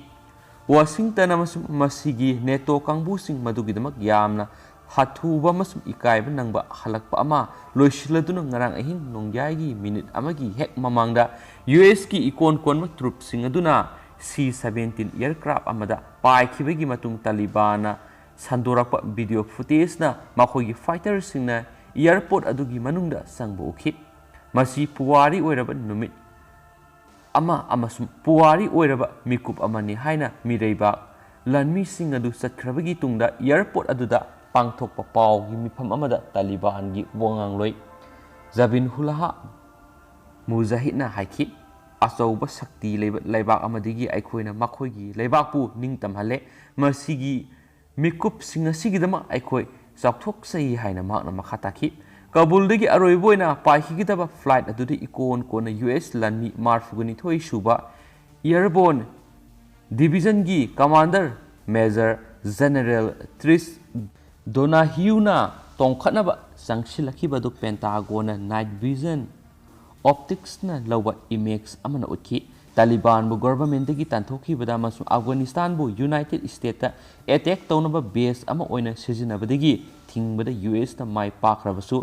ꯋꯥꯁꯤꯡꯇꯟ ꯑꯃꯁꯨꯡ ꯃꯁꯤꯒꯤ ꯅꯦꯇꯣ ꯀꯥꯡꯕꯨꯁꯤꯡ ꯃꯗꯨꯒꯤꯗꯃꯛ ꯌꯥꯝꯅ ꯍꯥꯊꯨꯕ ꯑꯃꯁꯨꯡ ꯏꯀꯥꯏꯕ ꯅꯪꯕ ꯍꯜꯂꯛꯄ ꯑꯃ ꯂꯣꯏꯁꯤꯜꯂꯗꯨꯅ, ꯉꯔꯥꯡ ꯑꯍꯤꯡ ꯅꯣꯡꯌꯥꯏꯒꯤ ꯃꯤꯅꯤꯠ ꯑꯃꯒꯤ ꯍꯦꯛ ꯃꯃꯥꯡꯗ ꯌꯨ ꯑꯦꯁꯀꯤ ꯏꯀꯣꯟ ꯀꯣꯟꯕ ꯇ꯭ꯔꯨꯞꯁꯤꯡ ꯑꯗꯨꯅ ꯁꯤ ꯁꯕꯦꯟꯇꯤꯟ ꯑꯦꯌꯔꯀ꯭ꯔꯥꯐ ꯑꯃꯗ ꯄꯥꯏꯈꯤꯕꯒꯤ ꯃꯇꯨꯡ ꯇꯥꯂꯤꯕꯥꯟꯅ ꯁꯟꯗꯣꯔꯛꯄ ꯚꯤꯗꯤꯑꯣ ꯐꯨꯇꯦꯖꯅ ꯃꯈꯣꯏꯒꯤ ꯐꯥꯏꯇꯔꯁꯤꯡꯅ ꯑꯦꯌꯔꯄꯣꯔꯠ ꯑꯗꯨꯒꯤ ꯃꯅꯨꯡꯗ ꯆꯪꯕ ꯎꯈꯤ꯫ ꯃꯁꯤ ꯄꯨꯋꯥꯔꯤ ꯑꯣꯏꯔꯕ ꯅꯨꯃꯤꯠ ꯑꯃ ꯑꯃꯁꯨꯡ ꯄꯨꯋꯥꯔꯤ ꯑꯣꯏꯔꯕ ꯃꯤꯀꯨꯞ ꯑꯃꯅꯤ ꯍꯥꯏꯅ ꯃꯤꯔꯩꯕꯥꯛ ꯂꯥꯟꯃꯤꯁꯤꯡ ꯑꯗꯨ ꯆꯠꯈ꯭ꯔꯕꯒꯤ ꯇꯨꯡꯗ ꯑꯦꯌꯔꯄꯣꯔꯠ ꯑꯗꯨꯗ ꯄꯥꯡꯊꯣꯛꯄ ꯄꯥꯎꯒꯤ ꯃꯤꯐꯝ ꯑꯃꯗ ꯇꯥꯂꯤꯕꯥꯟꯒꯤ ꯋꯥꯉꯥꯡꯂꯣꯏ ꯖꯕꯤꯟꯍꯨꯜꯂꯥꯍ ꯃꯨꯖꯥꯍꯤꯗꯅ ꯍꯥꯏꯈꯤ, "ꯑꯆꯧꯕ ꯁꯛꯇꯤ ꯂꯩꯕ ꯂꯩꯕꯥꯛ ꯑꯃꯗꯒꯤ ꯑꯩꯈꯣꯏꯅ ꯃꯈꯣꯏꯒꯤ ꯂꯩꯕꯥꯛꯄꯨ ꯅꯤꯡꯇꯝꯍꯜꯂꯦ꯫ ꯃꯁꯤꯒꯤ ꯃꯤꯀꯨꯞꯁꯤꯡ ꯑꯁꯤꯒꯤꯗꯃꯛ ꯑꯩꯈꯣꯏ ꯆꯥꯎꯊꯣꯛꯆꯩ" ꯍꯥꯏꯅ ꯃꯍꯥꯛꯅ ꯃꯈꯥ ꯇꯥꯈꯤ꯫ ꯀꯥꯕꯨꯜꯗꯒꯤ ꯑꯔꯣꯏꯕ ꯑꯣꯏꯅ ꯄꯥꯏꯈꯤꯒꯗꯕ ꯐ꯭ꯂꯥꯏꯠ ꯑꯗꯨꯗ ꯏꯀꯣꯟ ꯀꯣꯟꯅ ꯌꯨ ꯑꯦꯁ ꯂꯥꯟꯃꯤ ꯃꯔꯤꯐꯨꯅꯤꯊꯣꯏ ꯁꯨꯕ ꯑꯦꯌꯔꯕꯣꯔꯟ ꯗꯤꯚꯤꯖꯟꯒꯤ ꯀꯃꯥꯟꯗꯔ ꯃꯦꯖꯔ ꯖꯦꯅꯔꯦꯜ ꯇ꯭ꯔꯤꯁ ꯗꯣꯅꯥꯍ꯭ꯌꯨꯅ ꯇꯣꯡꯈꯠꯅꯕ ꯆꯪꯁꯤꯜꯂꯛꯈꯤꯕ ꯑꯗꯨ ꯄꯦꯟꯇꯥꯒꯣꯟꯅ ꯅꯥꯏꯠ ꯚꯤꯖꯟ ꯑꯣꯞꯇꯤꯛꯁꯅ ꯂꯧꯕ ꯏꯃꯦꯖ ꯑꯃꯅ ꯎꯠꯈꯤ꯫ ꯇꯥꯂꯤꯕꯥꯟꯕꯨ ꯒꯣꯚꯔꯟꯃꯦꯟꯠꯇꯒꯤ ꯇꯥꯟꯊꯣꯛꯈꯤꯕꯗ ꯑꯃꯁꯨꯡ ꯑꯐꯒꯥꯅꯤꯁꯇꯥꯟꯕꯨ ꯌꯨꯅꯥꯏꯇꯦꯗ ꯁ꯭ꯇꯦꯠꯇ ꯑꯦꯇꯦꯛ ꯇꯧꯅꯕ ꯕꯦꯖ ꯑꯃ ꯑꯣꯏꯅ ꯁꯤꯖꯤꯟꯅꯕꯗꯒꯤ ꯊꯤꯡꯕꯗ ꯌꯨ ꯑꯦꯁꯅ ꯃꯥꯏ ꯄꯥꯛꯈ꯭ꯔꯕꯁꯨ,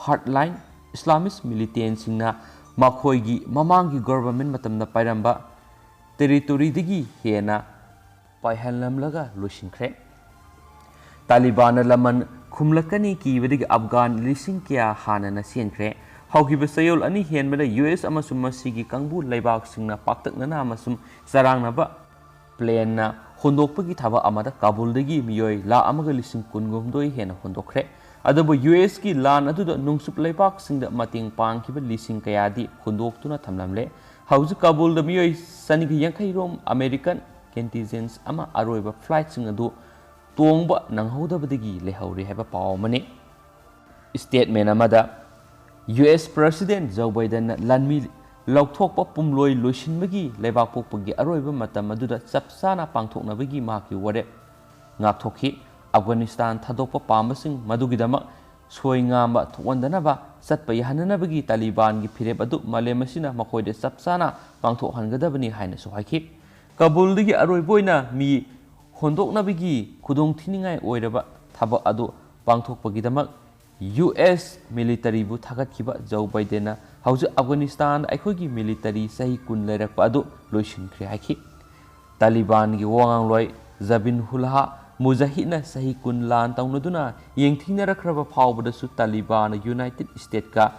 ꯍꯥꯔꯗꯂꯥꯏꯟ ꯏꯁꯂꯥꯃꯤꯁ ꯃꯤꯂꯤꯇꯦꯟꯁꯤꯡꯅ ꯃꯈꯣꯏꯒꯤ ꯃꯃꯥꯡꯒꯤ ꯒꯣꯚꯔꯟꯃꯦꯟꯠ ꯃꯇꯝꯗ ꯄꯥꯏꯔꯝꯕ ꯇꯦꯔꯤꯇꯣꯔꯤꯗꯒꯤ ꯍꯦꯟꯅ ꯄꯥꯏꯍꯜꯂꯝꯂꯒ ꯂꯣꯏꯁꯤꯟꯈ꯭ꯔꯦ꯫ ꯇꯥꯂꯤꯕꯥꯟꯅ ꯂꯃꯟ ꯈꯨꯝꯂꯛꯀꯅꯤ ꯀꯤꯕꯗꯒꯤ ꯑꯐꯒꯥꯟ ꯂꯤꯁꯤꯡ ꯀꯌꯥ ꯍꯥꯟꯅꯅ ꯆꯦꯟꯈ꯭ꯔꯦ꯫ ꯍꯧꯈꯤꯕ ꯆꯌꯣꯜ ꯑꯅꯤ ꯍꯦꯟꯕꯗ ꯌꯨ ꯑꯦꯁ ꯑꯃꯁꯨꯡ ꯃꯁꯤꯒꯤ ꯀꯥꯡꯕꯨ ꯂꯩꯕꯥꯛꯁꯤꯡꯅ ꯄꯥꯛꯇꯛꯅꯅ ꯑꯃꯁꯨꯡ ꯆꯔꯥꯡꯅꯕ ꯄ꯭ꯂꯦꯟꯅ ꯍꯨꯟꯗꯣꯛꯄꯒꯤ ꯊꯕꯛ ꯑꯃꯗ ꯀꯥꯕꯨꯜꯗꯒꯤ ꯃꯤꯑꯣꯏ ꯂꯥꯈ ꯑꯃꯒ ꯂꯤꯁꯤꯡ ꯀꯨꯟꯍꯨꯝꯗꯣꯏ ꯍꯦꯟꯅ ꯍꯨꯟꯗꯣꯛꯈ꯭ꯔꯦ꯫ ꯑꯗꯨꯕꯨ ꯌꯨ ꯑꯦꯁꯀꯤ ꯂꯥꯟ ꯑꯗꯨꯗ ꯅꯣꯡꯆꯨꯞ ꯂꯩꯕꯥꯛꯁꯤꯡꯗ ꯃꯇꯦꯡ ꯄꯥꯡꯈꯤꯕ ꯂꯤꯁꯤꯡ ꯀꯌꯥꯗꯤ ꯍꯨꯟꯗꯣꯛꯇꯨꯅ ꯊꯝꯂꯝꯂꯦ꯫ ꯍꯧꯖꯤꯛ ꯀꯥꯕꯨꯜꯗ ꯃꯤꯑꯣꯏ ꯆꯅꯤꯒ ꯌꯥꯡꯈꯩ ꯔꯣꯝ ꯑꯃꯦꯔꯤꯀꯟ ꯀꯟꯇꯤꯟꯖꯦꯟꯠ ꯑꯃ ꯑꯔꯣꯏꯕ ꯐ꯭ꯂꯥꯏꯠꯁꯤꯡ ꯑꯗꯨ ꯇꯣꯡꯕ ꯅꯪꯍꯧꯗꯕꯗꯒꯤ ꯂꯩꯍꯧꯔꯦ ꯍꯥꯏꯕ ꯄꯥꯎ ꯑꯃꯅꯤ꯫ ꯁ꯭ꯇꯦꯠꯃꯦꯟꯠ ꯑꯃꯗ, ꯌꯨ ꯑꯦꯁ ꯄ꯭ꯔꯦꯁꯤꯗꯦꯟꯠ ꯖꯣ ꯕꯥꯏꯗꯟꯅ ꯂꯥꯟꯃꯤ ꯂꯧꯊꯣꯛꯄ ꯄꯨꯝꯂꯣꯏ ꯂꯣꯏꯁꯤꯟꯕꯒꯤ ꯂꯩꯕꯥꯛꯄꯣꯛꯄꯒꯤ ꯑꯔꯣꯏꯕ ꯃꯇꯝ ꯑꯗꯨꯗ ꯆꯞ ꯆꯥꯅ ꯄꯥꯡꯊꯣꯛꯅꯕꯒꯤ ꯃꯍꯥꯛꯀꯤ ꯋꯥꯔꯦꯞ ꯉꯥꯛꯊꯣꯛꯈꯤ꯫ ꯑꯐꯒꯥꯅꯤꯁꯇꯥꯟ ꯊꯥꯗꯣꯛꯄ ꯄꯥꯝꯕꯁꯤꯡ ꯃꯗꯨꯒꯤꯗꯃꯛ ꯁꯣꯏ ꯉꯥꯝꯕ ꯊꯣꯛꯍꯟꯗꯅꯕ ꯆꯠꯄ ꯌꯥꯍꯟꯅꯅꯕꯒꯤ ꯇꯥꯂꯤꯕꯥꯟꯒꯤ ꯐꯤꯔꯦꯞ ꯑꯗꯨ ꯃꯥꯂꯦꯝ ꯑꯁꯤꯅ ꯃꯈꯣꯏꯗ ꯆꯞ ꯆꯥꯅ ꯄꯥꯡꯊꯣꯛꯍꯟꯒꯗꯕꯅꯤ ꯍꯥꯏꯅꯁꯨ ꯍꯥꯏꯈꯤ꯫ ꯀꯕꯨꯜꯗꯒꯤ ꯑꯔꯣꯏꯕ ꯑꯣꯏꯅ ꯃꯤ ꯍꯣꯟꯗꯣꯛꯅꯕꯒꯤ ꯈꯨꯗꯣꯡꯊꯤꯅꯤꯡꯉꯥꯏ ꯑꯣꯏꯔꯕ ꯊꯕꯛ ꯑꯗꯨ ꯄꯥꯡꯊꯣꯛꯄꯒꯤꯗꯃꯛ ꯌꯨ ꯑꯦꯁ ꯃꯤꯂꯤꯇꯔꯤꯕꯨ ꯊꯥꯒꯠꯈꯤꯕ ꯖꯣ ꯕꯥꯏꯗꯦꯟꯅ ꯍꯧꯖꯤꯛ ꯑꯐꯒꯥꯅꯤꯁꯇꯥꯟꯗ ꯑꯩꯈꯣꯏꯒꯤ ꯃꯤꯂꯤꯇꯔꯤ ꯆꯍꯤ ꯀꯨꯟ ꯂꯩꯔꯛꯄ ꯑꯗꯨ ꯂꯣꯏꯁꯤꯟꯈ꯭ꯔꯦ ꯍꯥꯏꯈꯤ꯫ ꯇꯥꯂꯤꯕꯥꯟꯒꯤ ꯋꯥꯉꯥꯡꯂꯣꯏ ꯖꯕꯤꯟꯍꯨꯜꯂꯥꯍ ꯃꯨꯖꯥꯍꯤꯗꯅ ꯆꯍꯤ ꯀꯨꯟ ꯂꯥꯟ ꯇꯧꯅꯗꯨꯅ ꯌꯦꯡꯊꯤꯅꯔꯛꯈ꯭ꯔꯕ ꯐꯥꯎꯕꯗꯁꯨ ꯇꯥꯂꯤꯕꯥꯟꯅ ꯌꯨꯅꯥꯏꯇꯦꯗ ꯁ꯭ꯇꯦꯠꯀ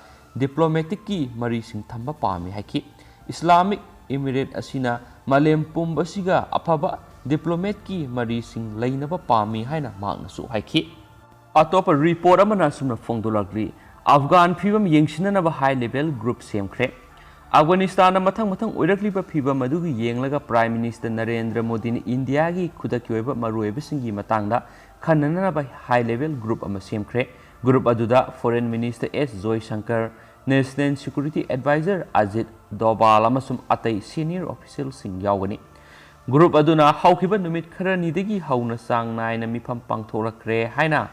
ꯗꯤꯄ꯭ꯂꯣꯃꯦꯇꯤꯛꯀꯤ ꯃꯔꯤꯁꯤꯡ ꯊꯝꯕ ꯄꯥꯝꯃꯤ ꯍꯥꯏꯈꯤ꯫ ꯏꯁꯂꯥꯃꯤꯛ ꯏꯃꯤꯔꯦꯠ ꯑꯁꯤꯅ ꯃꯥꯂꯦꯝ ꯄꯨꯝꯕꯁꯤꯒ ꯑꯐꯕ ꯗꯤꯄ꯭ꯂꯣꯃꯦꯠꯀꯤ ꯃꯔꯤꯁꯤꯡ ꯂꯩꯅꯕ ꯄꯥꯝꯃꯤ ꯍꯥꯏꯅ ꯃꯍꯥꯛꯅꯁꯨ ꯍꯥꯏꯈꯤ꯫ ꯑꯇꯣꯞꯄ ꯔꯤꯄꯣꯔꯠ ꯑꯃꯅ ꯑꯁꯨꯝꯅ ꯐꯣꯡꯗꯣꯛꯂꯛꯂꯤ, ꯑꯐꯒꯥꯟ ꯐꯤꯕꯝ ꯌꯦꯡꯁꯤꯟꯅꯅꯕ ꯍꯥꯏ ꯂꯦꯚꯦꯜ ꯒ꯭ꯔꯨꯞ ꯁꯦꯝꯈ꯭ꯔꯦ꯫ ꯑꯐꯒꯥꯅꯤꯁꯇꯥꯟꯗ ꯃꯊꯪ ꯃꯊꯪ ꯑꯣꯏꯔꯛꯂꯤꯕ ꯐꯤꯕꯝ ꯑꯗꯨꯒꯤ ꯌꯦꯡꯂꯒ ꯄ꯭ꯔꯥꯏꯝ ꯃꯤꯅꯤꯁꯇꯔ ꯅꯔꯦꯟꯗ꯭ꯔ ꯃꯣꯗꯤꯅ ꯏꯟꯗꯤꯌꯥꯒꯤ ꯈꯨꯗꯛꯀꯤ ꯑꯣꯏꯕ ꯃꯔꯨꯑꯣꯏꯕꯁꯤꯡꯒꯤ ꯃꯇꯥꯡꯗ ꯈꯟꯅꯅꯕ ꯍꯥꯏ ꯂꯦꯚꯦꯜ ꯒ꯭ꯔꯨꯞ ꯑꯃ ꯁꯦꯝꯈ꯭ꯔꯦ꯫ ꯒ꯭ꯔꯨꯞ ꯑꯗꯨꯗ ꯐꯣꯔꯦꯟ ꯃꯤꯅꯤꯁꯇꯔ ꯑꯦꯁ ꯖꯣꯏꯁꯪꯀꯔ, ꯅꯦꯁꯅꯦꯜ ꯁꯦꯀ꯭ꯌꯨꯔꯤꯇꯤ ꯑꯦꯗꯚꯥꯏꯖꯔ ꯑꯖꯤꯠ ꯗꯣꯚꯥꯜ ꯑꯃꯁꯨꯡ ꯑꯇꯩ ꯁꯤꯅꯤꯌꯔ ꯑꯣꯐꯤꯁꯤꯌꯦꯜꯁꯤꯡ ꯌꯥꯎꯒꯅꯤ꯫ ꯒ꯭ꯔꯨꯞ ꯑꯗꯨꯅ ꯍꯧꯈꯤꯕ ꯅꯨꯃꯤꯠ ꯈꯔꯅꯤꯗꯒꯤ ꯍꯧꯅ ꯆꯥꯡ ꯅꯥꯏꯅ ꯃꯤꯐꯝ ꯄꯥꯡꯊꯣꯛꯂꯛꯈ꯭ꯔꯦ ꯍꯥꯏꯅ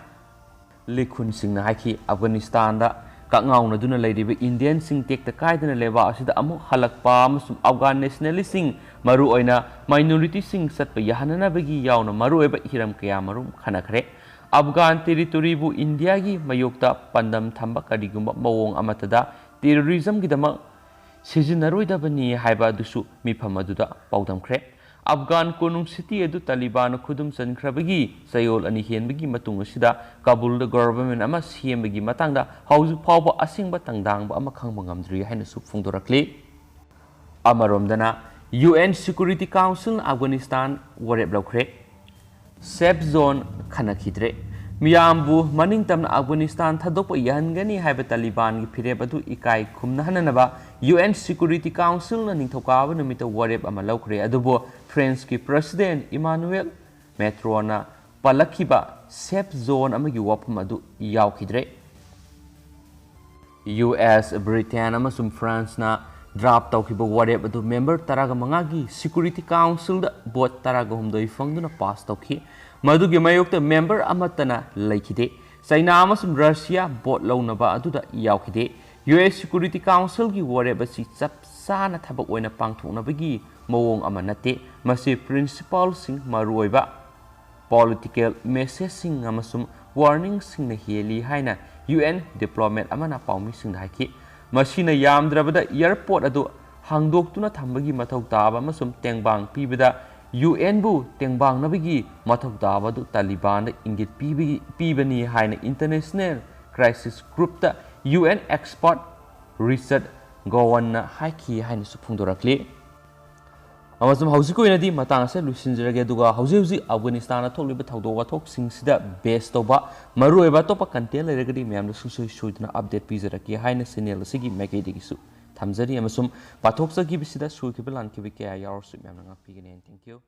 ꯂꯤꯈꯨꯟꯁꯤꯡꯅ ꯍꯥꯏꯈꯤ꯫ ꯑꯐꯒꯥꯅꯤꯁꯇꯥꯟꯗ ꯀꯛꯉꯥꯎꯅꯗꯨꯅ ꯂꯩꯔꯤꯕ ꯏꯟꯗꯤꯌꯟꯁꯤꯡ ꯇꯦꯛꯇ ꯀꯥꯏꯗꯅ ꯂꯩꯕꯥꯛ ꯑꯁꯤꯗ ꯑꯃꯨꯛ ꯍꯜꯂꯛꯄ ꯑꯃꯁꯨꯡ ꯑꯐꯒꯥꯟ ꯅꯦꯁꯅꯦꯂꯤꯁꯁꯤꯡ, ꯃꯔꯨꯑꯣꯏꯅ ꯃꯥꯏꯅꯣꯔꯤꯇꯤꯁꯤꯡ ꯆꯠꯄ ꯌꯥꯍꯟꯅꯅꯕꯒꯤ ꯌꯥꯎꯅ ꯃꯔꯨꯑꯣꯏꯕ ꯍꯤꯔꯝ ꯀꯌꯥꯃꯔꯨꯝ ꯈꯟꯅꯈ꯭ꯔꯦ꯫ ꯑꯐꯒꯥꯟ ꯇꯦꯔꯤꯇꯣꯔꯤꯕꯨ ꯏꯟꯗꯤꯌꯥꯒꯤ ꯃꯥꯌꯣꯛꯇ ꯄꯥꯟꯗꯝ ꯊꯝꯕ ꯀꯔꯤꯒꯨꯝꯕ ꯃꯑꯣꯡ ꯑꯃꯠꯇꯗ ꯇꯦꯔꯣꯔꯤꯖꯝꯒꯤꯗꯃꯛ ꯁꯤꯖꯤꯟꯅꯔꯣꯏꯗꯕꯅꯤ ꯍꯥꯏꯕ ꯑꯗꯨꯁꯨ ꯃꯤꯐꯝ ꯑꯗꯨꯗ ꯄꯥꯎꯗꯝꯈ꯭ꯔꯦ꯫ ꯑꯐꯒꯥꯟ ꯀꯣꯅꯨꯡ ꯁꯤꯇꯤ ꯑꯗꯨ ꯇꯥꯂꯤꯕꯥꯟꯅ ꯈꯨꯗꯨꯝ ꯆꯟꯈ꯭ꯔꯕꯒꯤ ꯆꯌꯣꯜ ꯑꯅꯤ ꯍꯦꯟꯕꯒꯤ ꯃꯇꯨꯡ ꯑꯁꯤꯗ ꯀꯥꯕꯨꯜꯗ ꯒꯣꯚꯔꯟꯃꯦꯟꯠ ꯑꯃ ꯁꯦꯝꯕꯒꯤ ꯃꯇꯥꯡꯗ ꯍꯧꯖꯤꯛ ꯐꯥꯎꯕ ꯑꯁꯦꯡꯕ ꯇꯪꯗꯥꯡꯕ ꯑꯃ ꯈꯪꯕ ꯉꯝꯗ꯭ꯔꯤ ꯍꯥꯏꯅꯁꯨ ꯐꯣꯡꯗꯣꯔꯛꯂꯤ꯫ ꯑꯃꯔꯣꯝꯗꯅ, ꯌꯨ ꯑꯦꯟ ꯁꯦꯀ꯭ꯌꯨꯔꯤꯇꯤ ꯀꯥꯎꯟꯁꯤꯜꯅ ꯑꯐꯒꯥꯅꯤꯁꯇꯥꯟ ꯋꯥꯔꯦꯞ ꯂꯧꯈ꯭ꯔꯦ꯫ ꯁꯦꯐ ꯖꯣꯟ ꯈꯟꯅꯈꯤꯗ꯭ꯔꯦ꯫ ꯃꯤꯌꯥꯝꯕꯨ ꯃꯅꯤꯡ ꯇꯝꯅ ꯑꯐꯒꯥꯅꯤꯁꯇꯥꯟ ꯊꯥꯗꯣꯛꯄ ꯌꯥꯍꯟꯒꯅꯤ ꯍꯥꯏꯕ ꯇꯥꯂꯤꯕꯥꯟꯒꯤ ꯐꯤꯔꯦꯞ ꯑꯗꯨ ꯏꯀꯥꯏ ꯈꯨꯝꯅꯍꯟꯅꯅꯕ ꯌꯨ ꯑꯦꯟ ꯁꯦꯀ꯭ꯌꯨꯔꯤꯇꯤ ꯀꯥꯎꯟꯁꯤꯜꯅ ꯅꯤꯡꯊꯧꯀꯥꯕ ꯅꯨꯃꯤꯠꯇ ꯋꯥꯔꯦꯞ ꯑꯃ ꯂꯧꯈ꯭ꯔꯦ꯫ ꯑꯗꯨꯕꯨ ꯐ꯭ꯔꯦꯟꯁꯀꯤ ꯄ꯭ꯔꯦꯁꯤꯗꯦꯟꯠ ꯏꯃꯥꯅꯨꯑꯦꯜ ꯃꯦꯀ꯭ꯔꯣꯟꯅ ꯄꯜꯂꯛꯈꯤꯕ ꯁꯦꯐ ꯖꯣꯟ ꯑꯃꯒꯤ ꯋꯥꯐꯝ ꯑꯗꯨ ꯌꯥꯎꯈꯤꯗ꯭ꯔꯦ꯫ ꯌꯨ ꯑꯦꯁ, ꯕ꯭ꯔꯤꯇꯦꯟ ꯑꯃꯁꯨꯡ ꯐ꯭ꯔꯥꯟꯁꯅ ꯗ꯭ꯔꯥꯐ ꯇꯧꯈꯤꯕ ꯋꯥꯔꯦꯞ ꯑꯗꯨ ꯃꯦꯝꯕꯔ ꯇꯔꯥꯒ ꯃꯉꯥꯒꯤ ꯁꯦꯀ꯭ꯌꯨꯔꯤꯇꯤ ꯀꯥꯎꯟꯁꯤꯜꯗ ꯚꯣꯠ ꯇꯔꯥꯒ ꯍꯨꯝꯗꯣꯏ ꯐꯪꯗꯨꯅ ꯄꯥꯁ ꯇꯧꯈꯤ꯫ ꯃꯗꯨꯒꯤ ꯃꯥꯌꯣꯛꯇ ꯃꯦꯝꯕꯔ ꯑꯃꯠꯇꯅ ꯂꯩꯈꯤꯗꯦ꯫ ꯆꯩꯅꯥ ꯑꯃꯁꯨꯡ ꯔꯁꯤꯌꯥ ꯚꯣꯠ ꯂꯧꯅꯕ ꯑꯗꯨꯗ ꯌꯥꯎꯈꯤꯗꯦ꯫ ꯌꯨ ꯑꯦꯟ Security Councilꯒꯤ ꯋꯥꯔꯦꯞ ꯑꯁꯤ ꯆꯞ ꯆꯥꯅ ꯊꯕꯛ ꯑꯣꯏꯅ ꯄꯥꯡꯊꯣꯛꯅꯕꯒꯤ ꯃꯑꯣꯡ ꯑꯃ ꯅꯠꯇꯦ꯫ ꯃꯁꯤ principleꯁꯤꯡ, ꯃꯔꯨꯑꯣꯏꯕ political messageꯁꯤꯡ ꯑꯃꯁꯨꯡ warningꯁꯤꯡꯅ ꯍꯦꯜꯂꯤ ꯍꯥꯏꯅ ꯌꯨ ꯑꯦꯟ diplomat ꯑꯃꯅ ꯄꯥꯎꯃꯤꯁꯤꯡꯗ ꯍꯥꯏꯈꯤ꯫ ꯃꯁꯤꯅ ꯌꯥꯝꯗ꯭ꯔꯕꯗ airport ꯑꯗꯨ ꯍꯥꯡꯗꯣꯛꯇꯨꯅ ꯊꯝꯕꯒꯤ ꯃꯊꯧ ꯇꯥꯕ ꯑꯃꯁꯨꯡ ꯇꯦꯡꯕꯥꯡ ꯄꯤꯕꯗ ꯌꯨ ꯑꯦꯟꯕꯨ ꯇꯦꯡꯕꯥꯡꯅꯕꯒꯤ ꯃꯊꯧ ꯇꯥꯕ ꯑꯗꯨ ꯇꯥꯂꯤꯕꯥꯟꯗ ꯏꯪꯒꯤꯠ ꯄꯤꯕꯒꯤ, ꯄꯤꯕꯅꯤ ꯍꯥꯏꯅ International Crisis Groupꯇ ꯌꯨ ꯑꯦꯟ expert Richard Gowanꯅ ꯍꯥꯏꯈꯤ ꯍꯥꯏꯅꯁꯨ ꯐꯣꯡꯗꯣꯔꯛꯂꯤ꯫ ꯑꯃꯁꯨꯡ ꯍꯧꯖꯤꯛꯀꯤ ꯑꯣꯏꯅꯗꯤ ꯃꯇꯥꯡ ꯑꯁꯤꯗ ꯂꯣꯏꯁꯤꯟꯖꯔꯒꯦ, ꯑꯗꯨꯒ ꯍꯧꯖꯤꯛ ꯍꯧꯖꯤꯛ ꯑꯐꯒꯥꯅꯤꯁꯇꯥꯟꯗ ꯊꯣꯛꯂꯤꯕ ꯊꯧꯗꯣꯛ ꯋꯥꯊꯣꯛꯁꯤꯡꯁꯤꯗ base ꯇꯧꯕ ꯃꯔꯨꯑꯣꯏꯕ ꯑꯇꯣꯞꯄ content ꯂꯩꯔꯒꯗꯤ ꯃꯌꯥꯝꯗ ꯁꯨꯡꯁꯣꯏ ꯁꯣꯏꯗꯅ update ꯄꯤꯖꯔꯛꯀꯦ ꯍꯥꯏꯅ channel ꯑꯁꯤꯒꯤ ꯃꯥꯏꯀꯩꯗꯒꯤꯁꯨ ꯊꯝꯖꯔꯤ꯫ ꯑꯃꯁꯨꯡ ꯄꯥꯊꯣꯛꯆꯈꯤꯕꯁꯤꯗ ꯁꯣꯏꯈꯤꯕ ꯂꯥꯟꯈꯤꯕ ꯀꯌꯥ ꯌꯥꯎꯔꯁꯨ ꯃꯌꯥꯝꯅ ꯉꯥꯛꯄꯤꯒꯅꯤ꯫ Thank you꯫